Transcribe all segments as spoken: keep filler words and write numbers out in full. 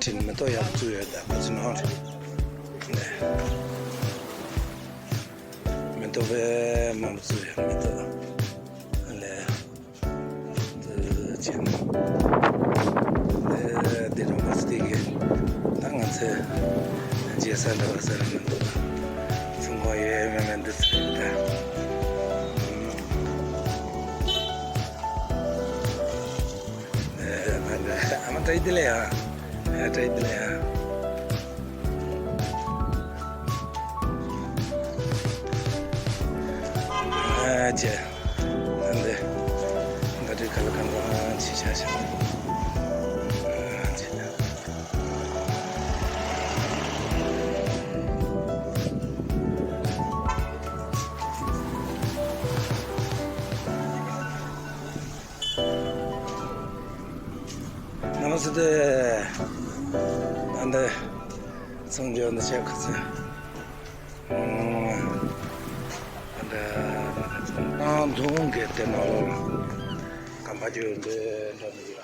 ཁྲིན་མེ་ཏོག་ཡག་བཙུགས་ཡོད། ད་ཁོ་ཚོ་ནང་རེད། ནས་མེ་ཏོག་དཔེ་མང་པོ་བཙུགས་ཡོད། མེ་ཏོག་ལས། འདི་བྱས་ན། འདི་འདི་རུ་མ་སྟེ་གི། ད་ང་ཚོས་རྗེས་ས་འདྲ་བ་ཟེར་མི་འདུག་ཚོང་ཁང་ཡོད་མེད་མེད་འདི་ཚོ་རེད་ད། ཨ་མ་བཀྲ་ཤིས་བདེ་ལེགས་ཨ། ཨ་བཀྲ་ཤིས་བདེ་ལེགས་ཨ། ཨ་ཅེ། ཨ་འདི། འདི་འདྲའི་ཁ་ལ་གང་གང་ཅི་བྱ་བྱ། ཨ་ཅེ། ནམ་སྲིད་དེ། ཨ་འདི། ཚང་འཇོག་འདི་བྱས་ཁ་ཚ། ཨ་འདི། ཏང་འཛུགས་གི་དེ་ནང་ལོགས་ལ། གམ་པ་ཅིག་འདི་འདྲ་མི་འདུག་ལ།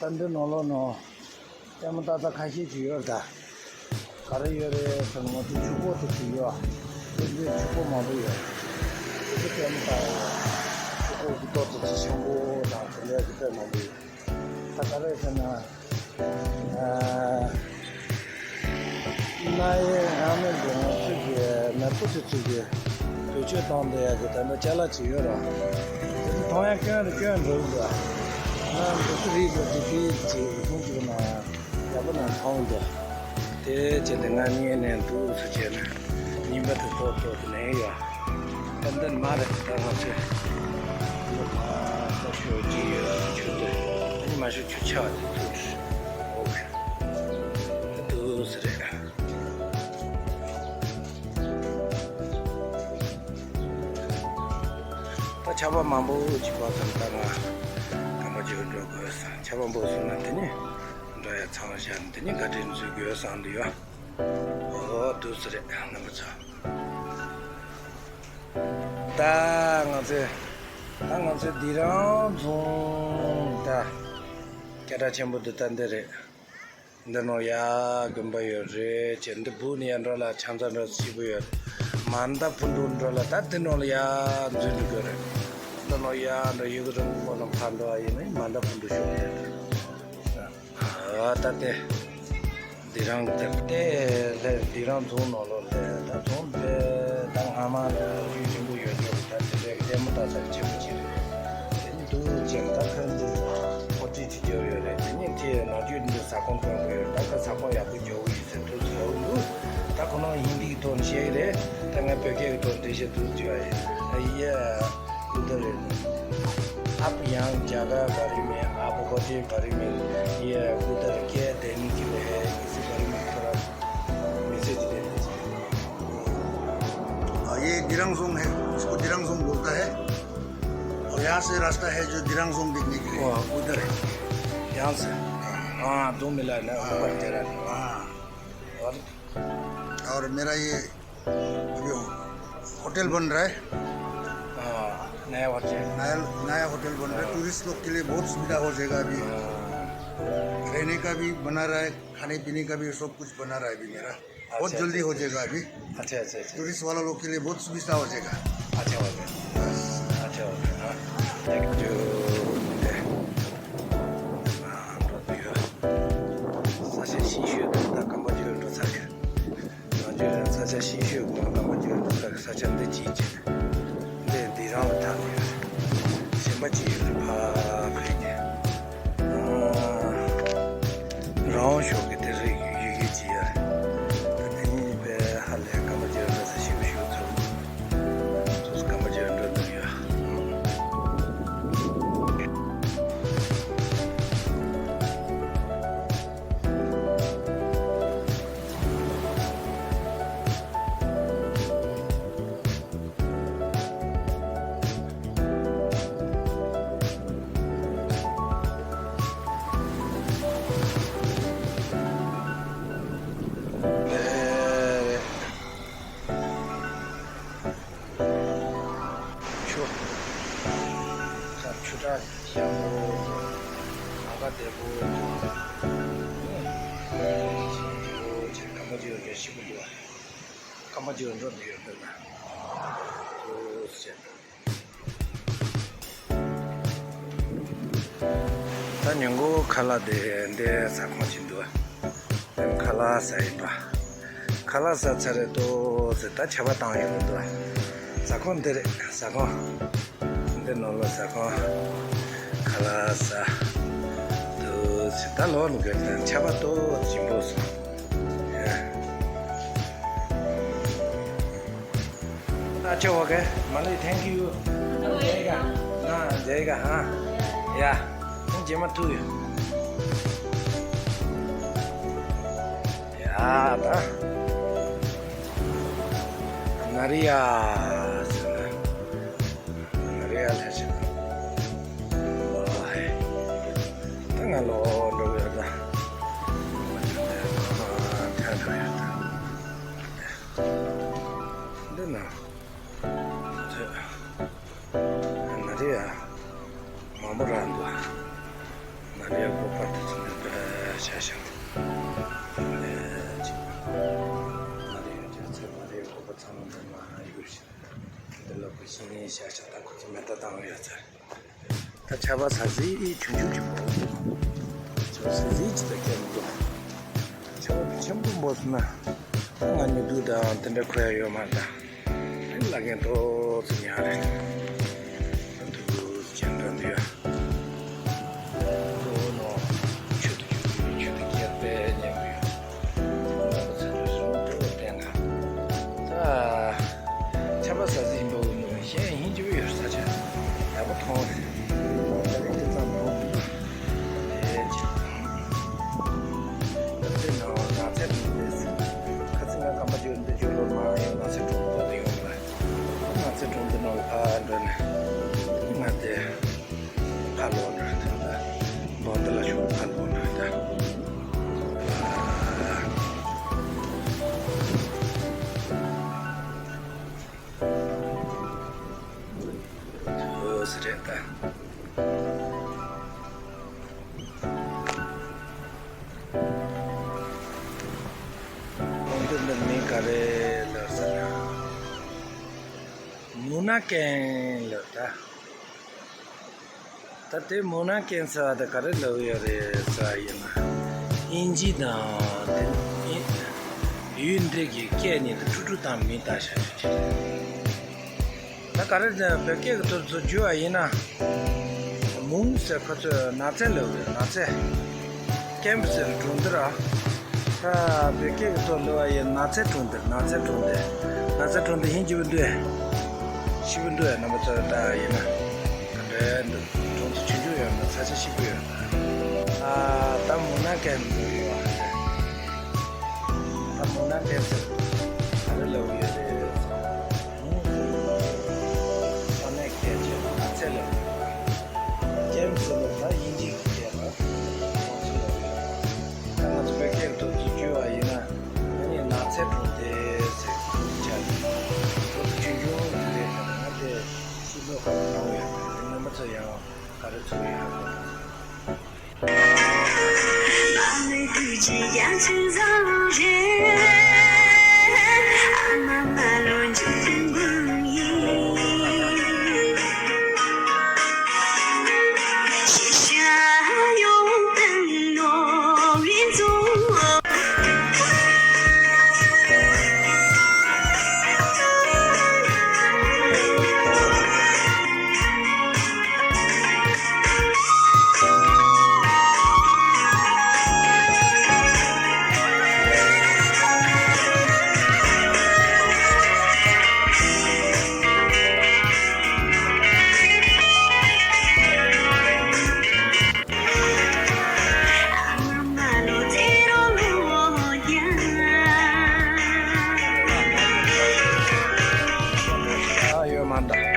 ད་འདི་ནང་ལོགས་ནང་། ལྟད་མོ་ལྟ་ས་ཁ་ཤས་ཅིག་ཡོད་ད། ག་རེ་ཡོད་རེད་ཟེར་ན་ང་ཚོ་ཆུ་ཁོག་དེ་ཅིག་ཡོད། དེ་འདྲའི་ཆུ་ཁོག་མང་པོ་ཡོད། དེ་ཚོ་ལྟད་མོ་ལྟ་ཡ་ཡོད། ཆུ་ཁོག་གི་ཏོག་ཙམ་ཅིག་ཆེན་པོ་དང་དེ་འདྲ་གི་དཔེ་མང་པོ་ཡོད། ད་ག་རེ་ཟེར་ན། ཨ། སྣ་ཡི་ཨ་མའི་འདི་ང་ཚོ་གི་ནད་པོ་དེ་ཚོ་གི་བེད་སྤྱོད་བཏང་བསྡད་ཡ་གི་ད་ལྟ་ཅ་ལག་ཅིག་ཡོད་ར། དེ་ཚོ་མཐོང་ཡ་སྐྱོན་དང་སྐྱོན་འགྲོ་གི་འདུག་ཨ་འདི་ཚོ་རིགས་དགོས་དེ་དེ་ཅིག་ཁོང་ཚོ་གི་ནང་ཡག་པོ་ནང་མཐོང་འདུག་དེ་བྱས་ཏེ་ང་གཉིས་ནས་འདུག་སེ་བྱས་ནས་རྙིང་པ་དེ་ཏོག་ཏོག་དེ་ནས་ཡོད། ཏན་ཏན་མ་རེད། ད་ང་ཚོས་ལོ་ཁ་ཤས་ཅིག་ཡོད་ཆུ་དེ་ཨ་ནི་མ་ཤོད་ཆུ་ཆགས་དེ་ཐུག་འོ་གི་འདུག་སེ་རེད། ད་ཆར་པ་མང་པོ་ཅིག་བབས་ཙང་ད་ང་གམ་པ་ཅིག་འགྲོ་དགོས་བསམ། ཆར་པ་མང་པོ་སོང་ན་དེ་ནི་འགྲོ་ཡ་ཚང་བ་བཞག་ནས་དེ་ནི་ག་དྲིན་འཛུལ་དགོས་བསམ་འདུག་ཡ། འོ་འདུག་སེ་རེད་རྣམ་པ་ཚོ། ད་ང་ཚོས་ད་ང་ཚོས་འདི་རང་རྫོང་ད་སྐད་གྲགས་ཆེན་པོ་འདི་ད་འདི་རེད། འདི་ནང་ཡ་དགོན་པ་ཡོད་རེད་ཅེས། འདི་སྦུག་ནས་ཡར་འགྲོ་ལ་ཆང་ས་འགྲོ་སྐྱིད་པོ་ཡོད་རེད། མན་དཱ་ཕུ་འགྲོ་འགྲོ་ལ་ད་འདི་ནང་ལ་ཡ་འཛུལ་འགྲོ་དགོས་རེད། འདི་ནང་ཡ་འགྲོ་ཡུལ་གྱི་རིང་པོ་ལ་ཕར་འགྲོ་བ་ཡིན་ན་མན་དཱ་ཕུ་འགྲོ་ཤོག་རེད། ཨ་ད་དེ། འདི་རང་དེ་ལས་འདི་རང་རྫོང་ནང་ལོགས་ལས་ད་རྫོང་དེ་ད་སྔ་མ་ལ་རྒྱུད་ཆེན་པོ་ཡོད་འགྲོ་ད་དེ་འདྲའི་ལྟད་མོ་ལྟ་ས་ཆེན་པོ་ཅིག་རེད། དེ་ནི་འདུག་ཅེས་ད་ཕན་འདི་ཧོ་ཊེལ་ཅིག་རྒྱབ་ཡོད་རེད། དེ་ནི་དེ་ནང་རྒྱུད་འདི་ཟ་ཁང་ཐོན་གི་ཡོད་རེད། ད་ཁ་ཟ་ཁང་ཡག་པོ་རྒྱག་གི་ཡོད་ཟེར་འདུག་ཟེར་འདུག་ད་ཁོ་ན་ཧིན་དི་གི་ཐོག་ནས་བཤད་གི་རེད། ད་ང་བོད་སྐད་གི་ཐོག་ནས་འགྲེལ་བཤད་འདུག་བྱས་པ་ཡིན། ཨ་ཡེ། उधर है। आप यहाँ जगह बारे में, आप होटल बारे में, ये उधर क्या देने के लिए है, इसी बारे में थोड़ा मैसेज देना चाहिए। हाँ, ये दिरांग जोंग है, इसको दिरांग जोंग बोलता है। और यहाँ से रास्ता है जो दिरांग जोंग देखने के लिए। ओ, उधर है। यहाँ से? हाँ, दो मिला है ना, हाँ। ऊपर तेरा। हाँ। और? और मेरा ये अभी होटल बन रहा है। हाँ, नया होटल। नया, नया होटल बन रहा है। हाँ। टूरिस्ट लोग के लिए बहुत सुविधा हो जाएगा अभी। हाँ। रहने का भी बना रहा है, खाने पीने का भी सब कुछ बना रहा है अभी मेरा। अच्छा, बहुत जल्दी हो जाएगा अभी। अच्छा, अच्छा, अच्छा। टूरिस्ट वाला लोग के लिए बहुत सुविधा हो जाएगा। अच्छा हो गया। बस। अच्छा हो गया, हाँ। Thank you. ས་ཆ་ཤིན་ཤོས་དང་ད་ཀམ་པ་ཇོ་འགྲོ་ཚར་ཡོད། ང་ཚོའི་རང་ས་ཆ་ཤིན་ཤོས་དང་ཀམ་པ་ཇོ་འགྲོ་ཚར་ས་ཆ་འདི་གཅིག་བྱས། འདི་འདི་རང་ལ་ཐག་ཉེ་རེད། གཞན་པ་གཅིག་ཡོད་རེད་ཕ་ཕ་གི། རང་ཤོག་གི་དེ་རེད་ཡོད་ཡོད་ཀྱི་ཡོད་རེད། དེ་ནི་པའི་ཧ་ལས་ཀམ་པ་ཇོ་འགྲོ་ཚར་ཤིན་ཤོས་ཚོ། ཚོ་ཀམ་པ་ཇོ་འགྲོ་འདུག་ཡོད། ཆུ། ཆུ་སྒྲ་ཡངས་པོ། ལམ་ཁ་བདེ་པོ། སྐར་མ་བཅུ་འགྲོ་འདི་ཡོད་འདུག་ན། ཨོ་ཟེར། ད་ཉིན་གུང་ཁ་ལག་དེ་འདི་ཟ་ཁང་ཅིག་འདུག་འདི་ཁ་ལག་ཟ་ཡིན་པ། ཁ་ལག་ཟ་ཚར་རེད་དོ་ཟེར། ད་ཆར་པ་བཏང་ཡོང་འདུག་ཟ་ཁང་འདི་རེད། ཟ་ཁང་འདི་ནང་ལོགས་ཟ་ཁང་། ཁ་ལག་ཟ་འདུག་ཟེར། ད་ལོག་ནས་གི་ད་ཆར་པ་ཏོག་ཙམ་འབོ་སོང་། अच्छा, OK। मालिक, thank you। जाएगा। हाँ, जाएगा, हाँ। या, जेमा तू। या, ता। नरिया। नरिया ले से। वाह। तंगा लो, लो, या, ता। हाँ, ठहर, ठहर, ठहर। འདི་ན། ཚེ། ན་རེ་ཡ། མང་པོ་རག་འདུག་ན་རེ་ཡ་སྒོ་པར་དུ་ཚུད་འདི་འདྲ་བྱ་ཞིང་། ན་རེ་ཡ་ཅིག་ན་རེ་ཡ་ཅིག་ཚེ་ན་རེ་ཡ་སྒོ་པར་ཚང་མ་འདི་མ་ཡོད་ཞིང་། འདི་ལ་བུ་ཤིང་ཡིན་བྱ་ཞིང་ད་ཁོ་ཚོ་མེ་ཏོག་བཏང་ཡོད་ཚར། ད་ཆར་པ་ཟ་ཟི་ཆུང་ཆུང་ཅིག་འབོ། ཆར་པ་ཟ་ཟི་ཅིག་ད་སྐྱེ་མི་འདུག་ཆར་པ་ཆེན་པོ་འབོ་སོང་ན། ད་ང་ཉི་གདུགས་དང་དེ་འདྲ་ཁོ་ཡ་ཡོད་མ་རེད་ད། ཨ་ནི་ལ་རྒན་ཏོག་ཙམ་ཉལ་རེད། ད་དུ་ཅན་འདྲ་འདུག་ཡ། ཏོ་ནོ། ཆུ་དུ་ཆུ་དུ་ཆུ་དུ་སྐྱེ་བའི་ཉེན་པོ་ཡོད། ཆར་པ་ཟ་ཟི་ཡིན་པ་འོ་ནོ་གཞན་ཡིན་གྱི་ཡོད་ས་ཆ་ཡག་པོ་མཐོང་རེད། ད་རེས་དེ་ཙམ་མཐོང་། དེ་ཅི་ད་དེ་ནང་ནགས་ཚལ་འདུག་རེད། ཁ་ཚིག་ང་སྐར་མ་བཅུ་འདི་བཅུ་ལོར་མ་ཡོང་ནགས་ཚལ་གྲོང་པ་དེ་ཡོང་ལ། ནགས་ཚལ་གྲོང་པ་ནང་ལ་ཕར་འགྲོ་ནས་ང་དེ། ཕར་ལོག་འགྲོ་ཐུབ་ན། སྦོ་འདི་ལ་ཞོག་ཕར་ལོག་འགྲོ་ད། ཐུགས་སུ་རེད་ད། སྦོ་འདི་འདི་མིང་ག་རེ་ལབ་ཟེར་ན། མུ་ན་ཀན་ལབ་ད། ད་དེ་མུ་ན་ཀན་ཟེར་བ་དེ་ག་རེ་ལབ་ཡོད་རེད་ཟེར་བ་ཡིན་ན། དབྱིན་ཇི་དང་དེ་ཡུལ་འདི་གི་སྐད་གཉིས་དེ་འཁྲུག་འཁྲུག་དང་མིང་བཏགས་བཞག་ཡོད་ཀྱི་རེད། ད་ག་རེ་ཟེར་བོད་སྐད་ཀྱི་ཐོག་ཚུར་བསྒྱུར་བ་ཡིན་ན། མུང་ཟེར་ཁོ་ཚོས་ནགས་ཚལ་ལབ་ཡོད་རེད། ནགས་ཚལ། ཀེམ་ཟེར་གྲོང་རྡལ་ར། ད་བོད་སྐད་ཀྱི་ཐོག་ལབ་པ་ཡིན་ན་ཚལ་གྲོང་རྡལ། ནགས་ཚལ་གྲོང་རྡལ། ནགས་ཚལ་གྲོང་རྡལ་ཧིན་ཇི་བོ་འདུག་ཤི་བོ་འདུག་རྣམ་པ་ཚོ་ལྟ་ཡིན་ན། ག་འདྲ་འདུག་གྲོང་ཚོ་ཆུང་ཆུང་ཡོད་ན་ས་ཆ་ཞིག་པོ་ཡོད་ན། ཨ་ད་མུ་ན་ཀན་འདུག་ཡོད་ཨ། ད་མུ་ན་ཀན་ཟེར་ག་རེ་ལབ་ཡོད་རེད། ས་གནས་སྐད་ཆ་ནགས་ཚལ་ལབ་ཡོད། ཀེམ་ཟེར་ནས་ད་དབྱིན་ཇི་གི་སྐད་ལ་ཁོང་ཚོ་ལབ་ཡོད། ད་ང་ཚོ་བོད་སྐད་ཐོག་ཏུ་བསྒྱུར་བ་ཡིན་ན་ཨ་ནི་ནགས་ཚལ་གྲོང་རྡལ་ཟེར་བྱ་ཡིན། ཁོ་ཚོ་ཆུང་ཆུང་གི་རེད་ཀྱང་ང་དེ་ཤེས་ཚོད་ཁ་ལ་མང་བ་ཡོད་རེད། རྣམ་པ་ཚོ་ཡང་ག་རེ་ཚོར་ཡོད་ན། ཨ་ཡོད་མ་འདྲ།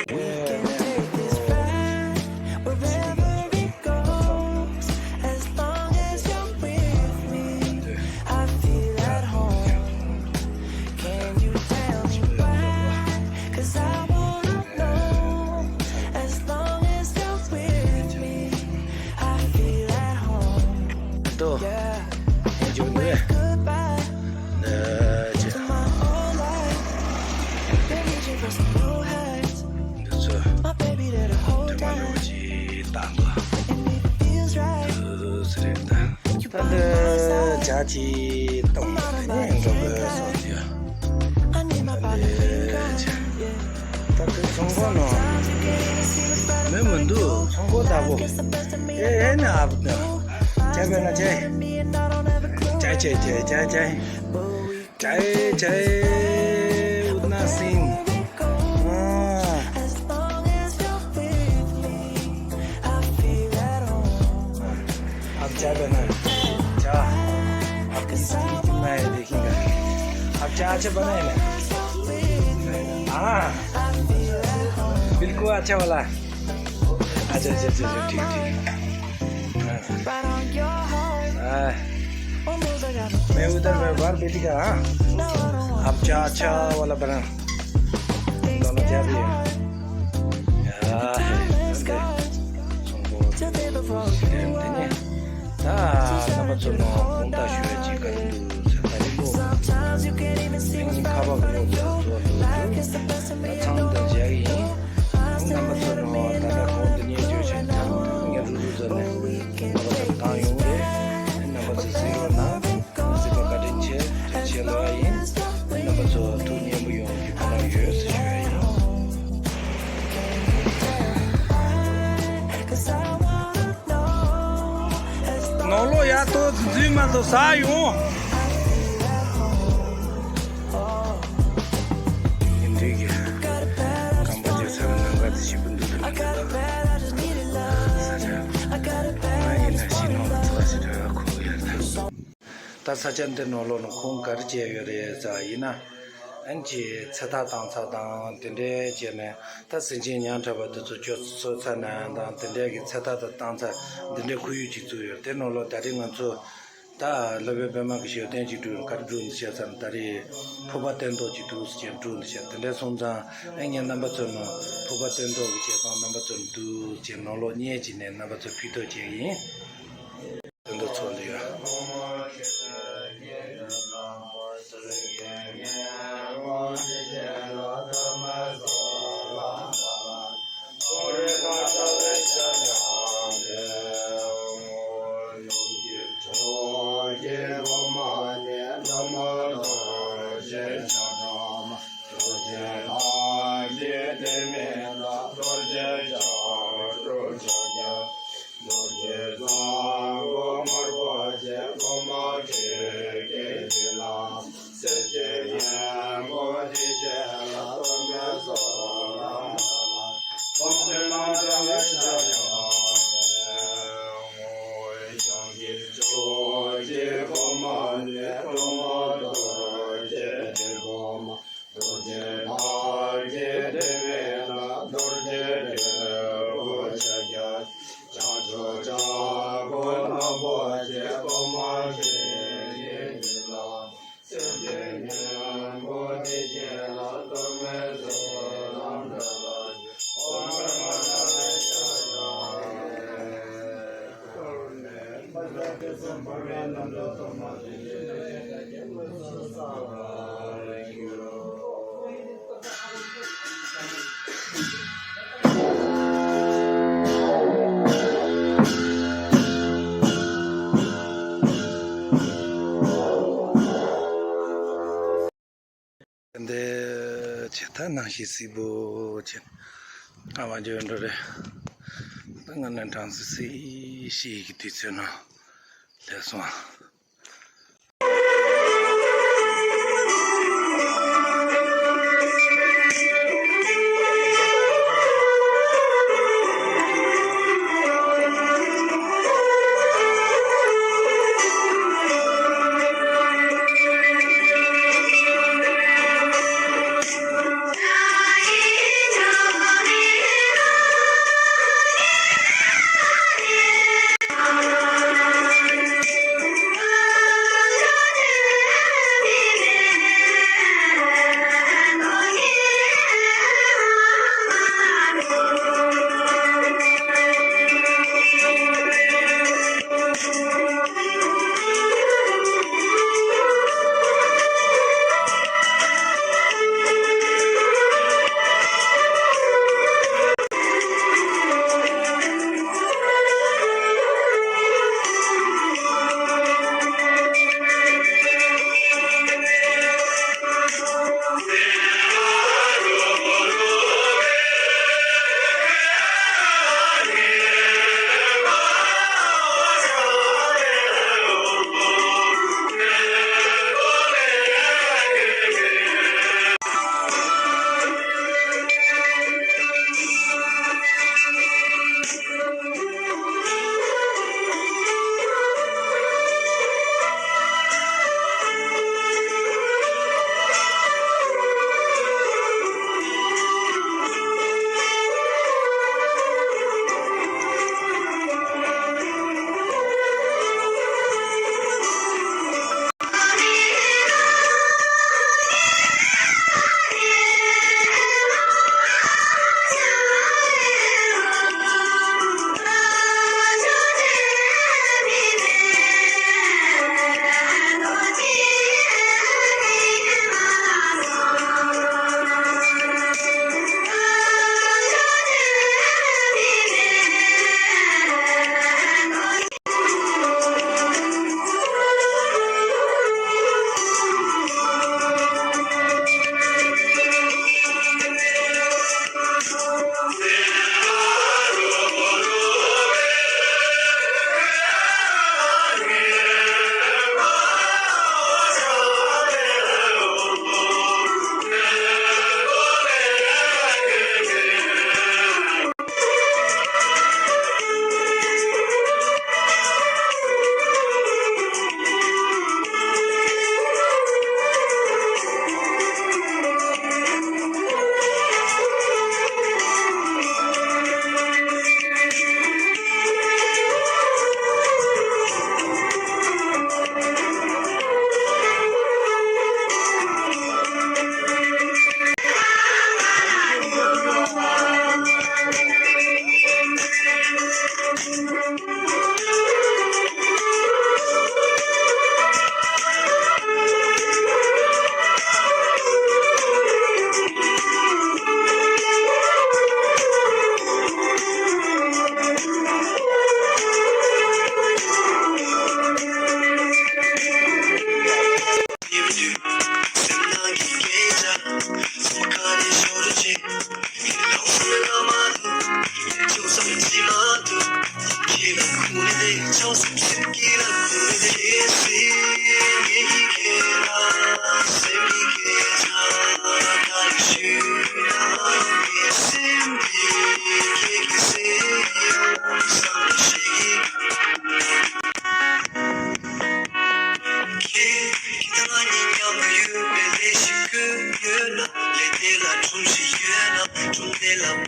We can take this ride wherever it goes, as long as you're with me. I feel at home. Can you tell me why? 'Cause I wanna know. As long as you're with me, I feel at home. ཏོ། Yeah. ཡིན་འཇུག་ནི། Goodbye. ནི་ཅི། To my old life. Been reaching for some new heights. འདི་ཚོ། My baby there the whole time. དེ་མ་ཡོང་ཅི་ད་ལོ། And it feels right. ཨུ་སི་རེད་ད། ད་འདི་ཇ་ཅི་གཏོང་ནས་འགྲོ་དགོས་སོང་ཡ། I need my partner. ད་འདི་ཚོང་པ་ནང་མི་མི་འདུག་ཚོང་པ་ལྟ་བུ། ཨེ་ཨེ་ན་ཨབ་ན། ཇ་བེ་ན་ཇ། ཇ་ཇ་ཇ་ཇ་ཇ། ཇ་ཇ་ཨུ་ན་སིན། ཨ། आप चाय बनाए। चाय। आपकी स्त्री कितना है देखेंगे। आप चाय अच्छा बनाए ना। हाँ। बिल्कुल अच्छा वाला। अच्छा, अच्छा, अच्छा, अच्छा, ठीक, ठीक। हाँ। हाँ। मैं उधर में बाहर बैठेगा, हाँ। आप चाय अच्छा वाला बना। दोनों चाय भी है। ཡ། ཚོང་པ་དེ་ནས་ད་རྣམ་པ་ཚོ་ནང་དགོངས་དག་ཞུ་ཡ་ཅིག་ག་རེ་འདུག་ཟེར་ད་རིང་ལོ་ཨ་ནི་ཁ་པར་གི་ལོ་ཚོ་ཚོ་འདུག་ད་ཚང་མ་དང་མཇལ་གི་ཡིན། རྣམ་པ་ཚོ་ནང་ད་ལྟ་གོང་དུ་བརྙས་བཅོས་བྱས་ད་ངས་རུ་རུ་ཟེར་ནས་རྣམ་པ་ཚོ་བཏང་ཡོང་རེད། རྣམ་པ་ཚོ་གཟིགས་རོགས་གནང་། གཟིགས་པ་བཀའ་དྲིན་ཆེ། ཐུགས་རྗེ་ཆེ་ལབ་ཡ་ཡིན། རྣམ་པ་ཚོ་ཐུགས་མཉེས་པོ་ཡོང་རྒྱུ་ཁོ་རང་ཡོད་ཟེར་ཞུ་ཡ་ཡིན། ནང་ལོགས་ཡར་ཏོག་ཙམ་འཛུལ་མ་ཐུབ་ཟ་ཡོང་། ཡིན་དུས་ཀྱི་ཀམ་པོ་ཇ་ཚ་བའི་ནང་ག་དེ་ཞིབ་པོ་འདུག་ལ་ས་ཆ་ང་ཡིན་ན་ཤི་ནང་ལ་ཚ་ཞིག་ར་ཁོ་ཡ་ལ། ད་ས་ཆ་འདི་ནང་ལོགས་ནས་ཁོང་ག་རེ་བྱས་ཡོད་རེད་ཟེར་བ་ཡིན་ན། ཨན་ཅི་ཚེ་ཐར་བཏང་ཚར་དང་དེ་འདྲའི་བྱས་ནས་ད་སེམས་ཅན་ཉམ་ཐག་པ་དེ་ཚོ་སྐྱོབ་གསོ་ཚར་ན་དང་དེ་འདྲའི་གི་ཚེ་ཐར་དང་བཏང་ཚར་འདི་འདྲའི་ཁོར་ཡུག་ཅིག་བཙུགས་ཡོད། དེ་ནང་ལོགས་ད་རེས་ང་ཚོ་ད་སློབ་དཔོན་པད་མ་གི་ཞལ་བསྟན་ཅིག་བསྒྲུབས། ག་རེ་བསྒྲུབས་འདུག་བྱས་ཙང་ད་རེས་ཕུར་པ་སྟོན་ཐོག་ཅིག་འདུག་ཟེར་བསྒྲུབས་འདུག་བྱས། དེ་འདྲའི་སོང་ཙང་ཨན་ངས་རྣམ་པ་ཚོ་ནང་ཕུར་པ་སྟོན་ཐོག་གི་བྱས་ཙང་རྣམ་པ་ཚོ་འདུག་བྱས་ནང་ལོགས་བསྙལ་བྱས་ནས་རྣམ་པ་ཚོ་ཕུལ་ཐུབ་བྱས་ཡིན། དོན་དུ་ཚོགས་འདུ་ཡོད། འདི་ཇི་ལྟར་སྣང་ཞིང་སྲིད་པོ་ཆེ། ཨ་མ་འཇོན་འགྲོ་རེད། ད་ང་ནི་གྲང་སི་སི་ཤི་གི་དུས་ཚོད་ནང་སླེབས་སོང་།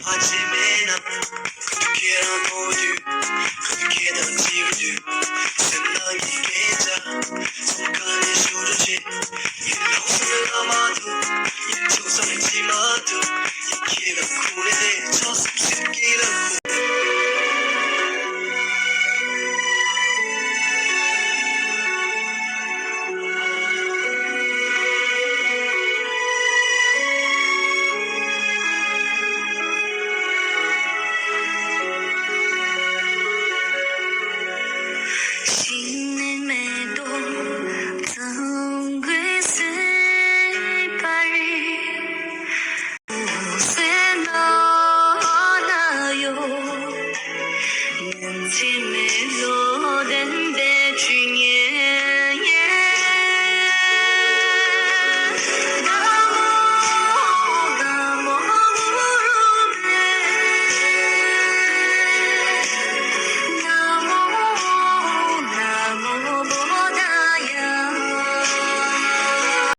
ཁྱེད་རང་